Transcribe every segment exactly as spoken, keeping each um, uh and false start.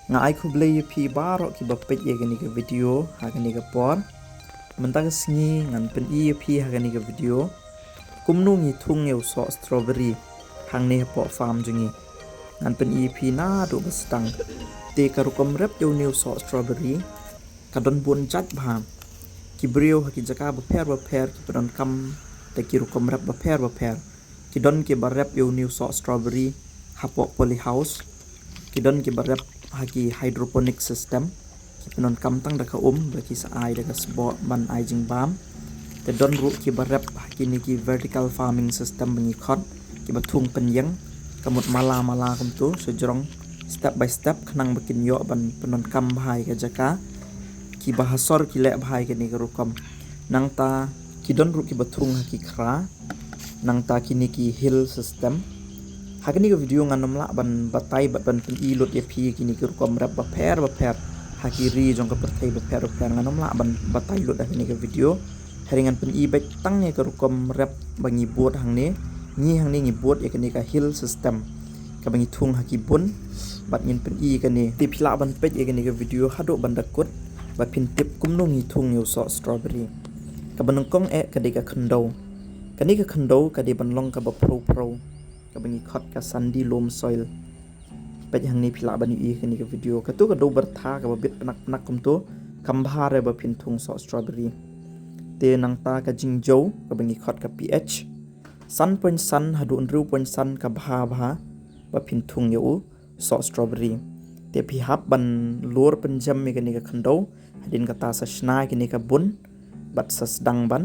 Nga ai khublei ïa phi baroh kiba peit ïa kane ka video ha kane ka por. Mynta ka sngi ngan pyni ïa phi ha kane ka video kumno ngi thung ïa u soh strawberry hangne hapoh farm jong ngi. Ngan pyni ïa phi naduh ba sdang. Te ka rukom rep ïa une u soh strawberry ka don bun jait bha. Ki briew ha ki jaka bapher bapher ki pyndonkam da ki rukom rep bapher bapher. Ki don kiba rep ïa une u soh strawberry hapoh polyhouse. Ki don kiba rep ha ki hydroponic system. Ki pyndonkam tang da ka um ba ki sa ai da ka sboh ban ai jingbam. Te don ruh kiba rep ha kine ki vertical farming system ba ngi khot, kiba thung pynïeng ka mut mala mala kumto, shajrong, step by step, khnang ba kin ïoh ban pyndonkam bha ïa ka jaka. Kiba ha sor ki leh bha ïa kane ka rukom. Nangta ki don ruh kiba thung ha ki khra. Nangta kine ki hill system. Ha kane ka video ngan ym lah ban batai bad ban pyni lut ïa phi kine ki rukom rep bapher bapher ha ki ri jong ka pyrthei bapher bapher, ngan ym lah ban batai lut ha kane ka video. Hynrei ngan pyni beit tang ïa ka rukom rep ba ngi bud hangne. Ngi hangne ngi bud ïa kane ka hill system kaba ngi thung ha ki bun. Bad ngin pyni ïa kane. Te phi lah ban peit ïa kane ka video haduh ban da kut ba phin tip kumno ngi thung ïa u soh strawberry. Kaba nyngkong eh ka dei ka khyndew. Kane ka khyndew ka dei ban long kaba phrew phrew, kaba ngi khot ka sandy loam soil. Peit hangne phi lah ban ïohi ha kane ka video. Kato ka dew byrtha kaba bit pnak pnak kumto kam bha re ba phin thung soh strawberry. Te nangta ka jingjew kaba ngi khot ka pH san point san haduh hynriew point san ka bha bha ba phin thung ïa u soh strawberry. Te phi hap ban lur pynjem ïa kane ka khyndew, hadien kata sa shna ïa kane ka bun bad sa sdang ban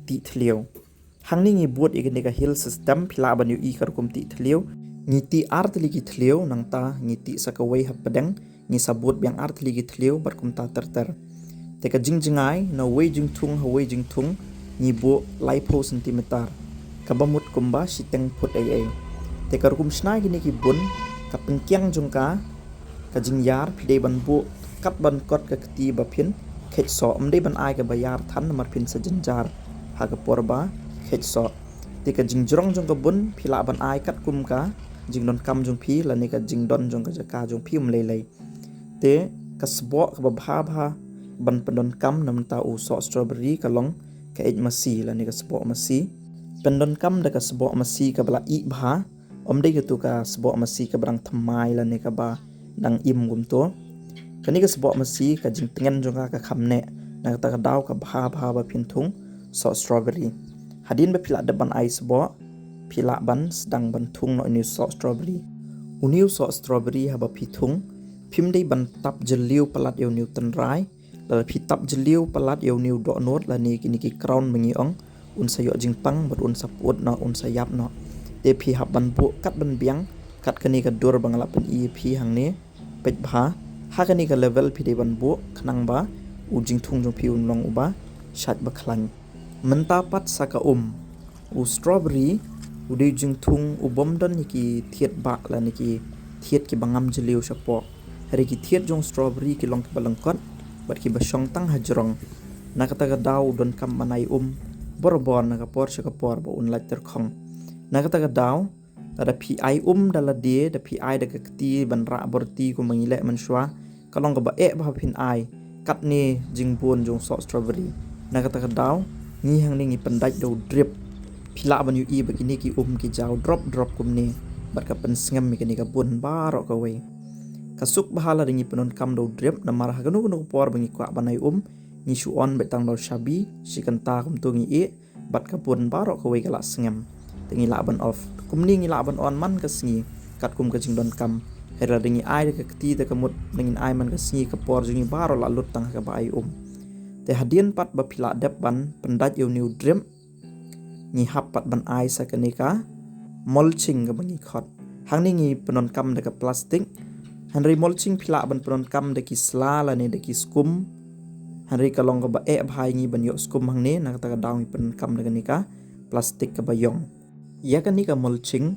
tih thliew. Hangne ngi bud ïa kane ka hill system, phi lah ban ïohi ka rukom tih thliew. Ngi tih ar tylli ki thliew, nangta ngi tih sa kawei hapdeng, ngi sa bud biang ar tylli ki thliew bad kumta ter ter. Te ka jingjngai na uwei jingthung ha uwei jingthung ngi buh laiphew centimeter, kaba mut kumba shiteng phut ei ei. Te ka rukom shna ïa kine ki bun, ka pynkiang jong ka, ka jingïar phi dei ban buh kat ban kot ka kti ba phin kheit soh. Ym dei ban ai kaba ïar than namar phin sa jynjar ha ka por ba kheit soh. Te ka jingjrong jong ka bun phi lah ban ai katkum ka jingdonkam jong phi lane ka jingdon jong ka jaka jong phi um lei lei. Te ka sboh kaba bha bha ban pyndonkam na bynta u soh strawberry ka long ka eit masi lane ka sboh masi. Pyndonkam da ka sboh masi kaba la ih bha. Ym dei kato ka sboh masi kaba dang thymmai lane kaba dang im kumto. Kane ka sboh masi ka jingtngen jong ka ka kham neh, na kata ka daw ka bha bha ba phin thung soh strawberry. Hadien ba phi lah dep ban ai sboh, phi lah ban sdang ban thung noh une u soh strawberry. Une u soh strawberry haba phi thung, phim dei ban tap jylliew palat ïa une u tynrai. Lada phi tap jylliew palat ïa une u dohnud lane kine ki crown ba ngi ong, un sa ïoh jingpang bad un sa pyut noh, un sa ïap noh. Te phi hap ban buh kat ban biang kat kane ka dur ba nga la pyni ïa phi hangne. Peit bha, ha kane ka level phi dei ban buh khnang ba u jingthung jong phi un long uba shait ba khlaiñ. Mynta pat sa ka um. U strawberry u dei u jingthung u bym don ïa ki thied bah lane ki thied kiba ngam jylliew shapoh. Hynrei ki thied jong strawberry ki long kiba lyngkot bad kiba shong tang hajrong. Na kata ka daw u donkam ban ai um borabor na ka por sha ka por ba un lait tyrkhong. Na kata ka daw, lada phi ai um da lade, da phi ai da ka kti ban rah bor ti kumba ngi leh mynshuwa, ka long kaba eh bha ba phin ai katne jingbun jong soh strawberry. Na kata ka daw ngi hangne ngi pyndait da u drip. Phi lah ban ïohi ba kine ki um ki jaw drop drop kumne bad ka pynsngem ïa kane ka bun baroh kawei. Ka suk bha lada ngi pyndonkam da u drip, namar ha kano kano ka por ba ngi kwah ban ai um, ngi shu on beit tang da u shabi, shi kynta kumto ngi ïeh bad ka bun baroh kawei ka la sngem. Te ngi lah ban off. Kumne ngi lah ban on man ka sngi katkum ka jingdonkam. Hynrei lada ngi ai da ka kti te ka mut lada ngin ai man ka sngi ka por jong ngi baroh la lut tang ha kaba ai um. Te hadien pat ba phi lah dep ban pyndait ïa une u drip, ngi hap pat ban ai sa kane ka mulching kaba ngi khot. Hangne ngi pyndonkam da ka plastik. Hynrei mulching phi lah ban pyndonkam da ki sla lane da ki skum. Hynrei ka long kaba eh bha ïa ngi ban ïoh skum hangne, na kata ka daw ngi pyndonkam da kane ka plastik kaba ïong. Ïa kane ka mulching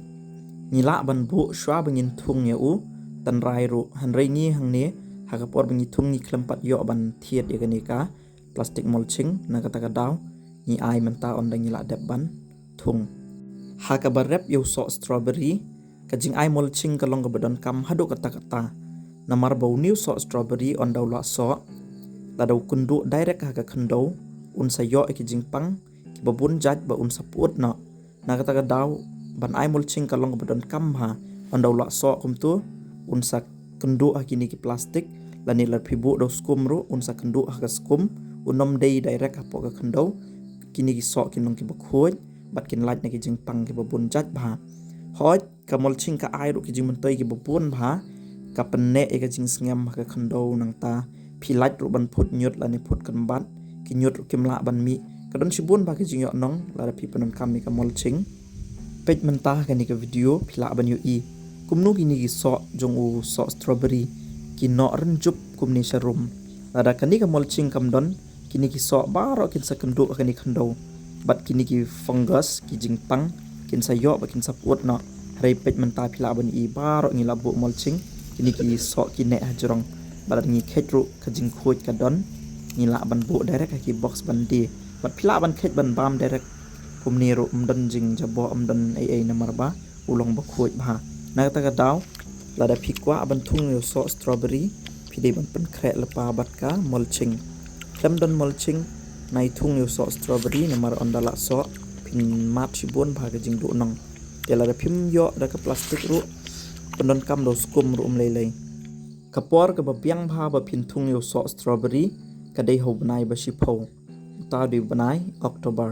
ngi lah ban buh shuwa ba ngin thung ïa u tynrai ruh. Hynrei ngi hangne ha ka por ba ngi thung ngi khlem pat ïoh ban thied ïa kane ka plastic mulching, na kata ka daw ngi ai mynta ynda ngi lah dep ban thung. Ha kaba rep ïa u soh strawberry, ka jingai mulching ka long kaba donkam haduh katta katta. Namar ba une u soh strawberry ynda u la soh, lada u kynduh direct ha ka khyndew, un sa ïoh ïa ki jingpang kiba bun jait ba un sa pyut noh. Na kata ka daw, ban ai mulching ka long kaba donkam bha. Ynda u la soh kumta, un sa kynduh ha kine ki plastik, lane lada phi buh da u skum ruh, un sa kynduh ha ka skum, un ym dei direct hapoh ka khyndew. Kine ki soh kin long kiba khuid bad kin lait na ki jingpang kiba bun jait bha. Hooid, ka mulching ka ai ruh ki jingmyntoi kiba bun bha, ka pynneh ïa ka jingsngem ha ka khyndew. Nangta phi lait ruh ban phut ñiut lane phut kynbat, ki ñiut ruh kim lah ban mih. Ka don shibun bha ki jingïohnong lada phi pyndonkam ïa ka mulching. Peit mynta ha kane ka video phi lah ban ïohi kumno kine ki soh jong u soh strawberry ki noh rynjup kumne sharum. Lada kane ka mulching kam don, kine ki soh baroh kin sa kynduh ha kane ka khyndew. Bad kine ki fungus, ki jingpang, kin sa ïoh bad kin sa pyut noh. Hynrei peit mynta phi lah ban ïohi baroh ngi la buh mulching, kine ki soh ki neh hajrong. Bad ngi kheit ruh ka jingkhuid ka don, ngi lah ban buh direct ha ki box ban die. Bad phi lah ban kheit ban bam direct kumne ruh, ym don jingjaboh, ym don ei ei namar ba u long ba khuid bha. Na kata ka daw, lada phi kwah ban thung ïa u soh strawberry, phi dei ban pynkhreh lypa bad ka mulching. Khlem don mulching, nai thung ïa u soh strawberry namar ynda la soh, phin mad shibun bha ka jingduhnong. Te lada phim ïoh da ka plastik ruh, pyndonkam da u skum ruh ym lei lei. Ka por kaba biang bha ba phin thung ïa u soh strawberry ka dei ha u bnai ba shiphew. Uta u dei u bnai October.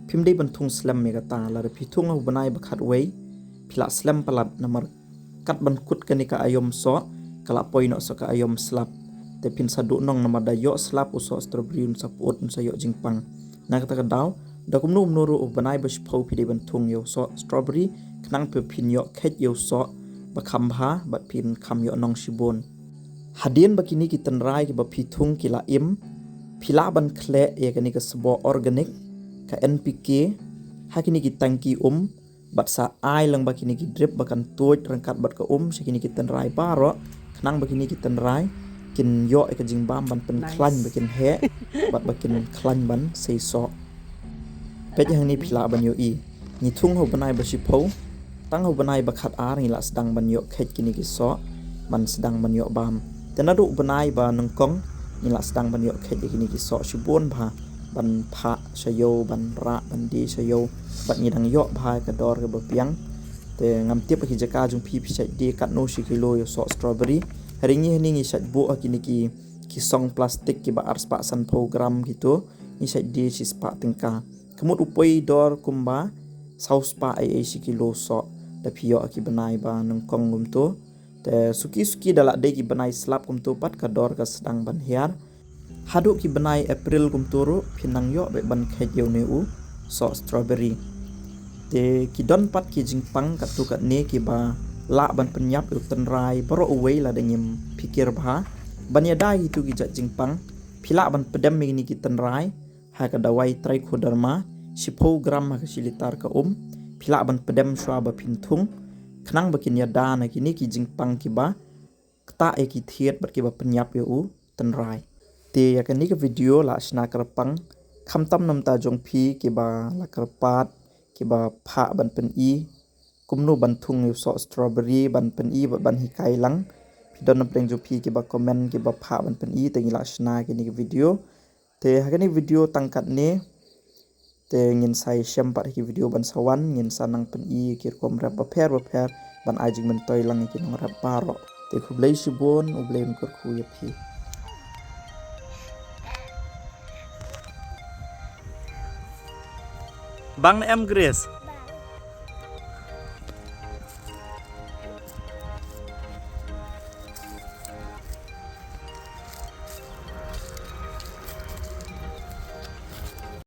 Phim dei ban thung slem ïa kata, lada phi thung ha u bnai ba khatwei, phi lah slem palat namar kat ban kut kane ka aïom soh, ka lah poi noh sa ka aïom slap. Te phin sa duhnong namar da ïoh slap u soh strawberry un sa pyut, un sa ïoh jingpang. Na kata ka daw, da kumno kumno ruh u bnai ba shiphew phi dei ban thung ïa u soh strawberry, khnang ba phin ïoh kheit ïa u soh ba kham bha bad phin kham ïohnong shibun. Hadien ba kine ki tynrai kiba phi thung ki la im, phi lah ban khleh ïa kane ka sboh organic, ka N P K, ha kine ki tangki um, bad sa ai lang bad kine ki drip ba kan tuid ryngkat bad ka um sha kine ki tynrai baroh, khnang ba kine ki tynrai kin ïoh ïa ka jingbam ban pynkhlaiñ ba kin heh bad ba kin khlaiñ ban sei soh. Peit hangne phi lah ban ïohi. Ngi thung ha u bnai ba shiphew, tang ha u bnai ba khatar ngi lah sdang ban ïoh kheit kine ki soh, ban sdang ban ïoh bam. Te naduh u bnai ba nyngkong ngi lah sdang ban ïoh kheit ïa kine ki soh shibun bha, ban phah sha ïew, ban rah, ban die sha ïew, bad ngi dang ïoh bha ïa ka dor kaba biang. Te ngam tip ha ki jaka jong phi phi shait die katno shi kilo ïa u soh strawberry. Hynrei ngi hangne ngi shait buh ha kine ki, ki song plastik kiba arspah sanphew gram kito, ngi shait die shispah tyngka. Ka mut u poi dor kumba saw spah ei ei shi kilo soh, da phi ïoh ha ki bnai ba nyngkong kumto. Te suki suki da lah dei ki bnai slap kumto pat ka dor ka sdang ban hiar. Haduh ki bnai April kumto ruh phin nang ïoh beit ban kheit ïa une u soh strawberry. Te ki don pat ki jingpang katto katne kiba lah ban pynïap ïa u tynrai baroh uwei lada ngim phikir bha. Ban ïada ïa kito ki jait jingpang, phi lah ban pdem ïa kine ki tynrai ha ka dawai Trichoderma, shiphew gram ha ka shi litar ka um. Phi lah ban pdem shuwa ba phin thung, khnang ba kin ïada na kine ki jingpang kiba ktah ïa ki thied bad kiba pynïap ïa u tynrai. Te ïa kane ka video la shna kyrpang khamtam namar jong phi kiba la kyrpad, kiba phah ban pyni kumno ban thung ïa u soh strawberry, ban pyni bad ban hikai lang. Phi don na pdeng jong phi kiba comment, kiba phah ban pyni, te ngi la shna kane ka video. Te ha kane ka video tang katne, te ngin sa ïashem pat ha ki video ban sa wan, ngin sa nang pyni ki rukom rep bapher bapher ban ai jingmyntoi lang ïa ki nongrep baroh. Te khublei shibun, U Blei un kyrkhu ïa phi. Bang na em Grace.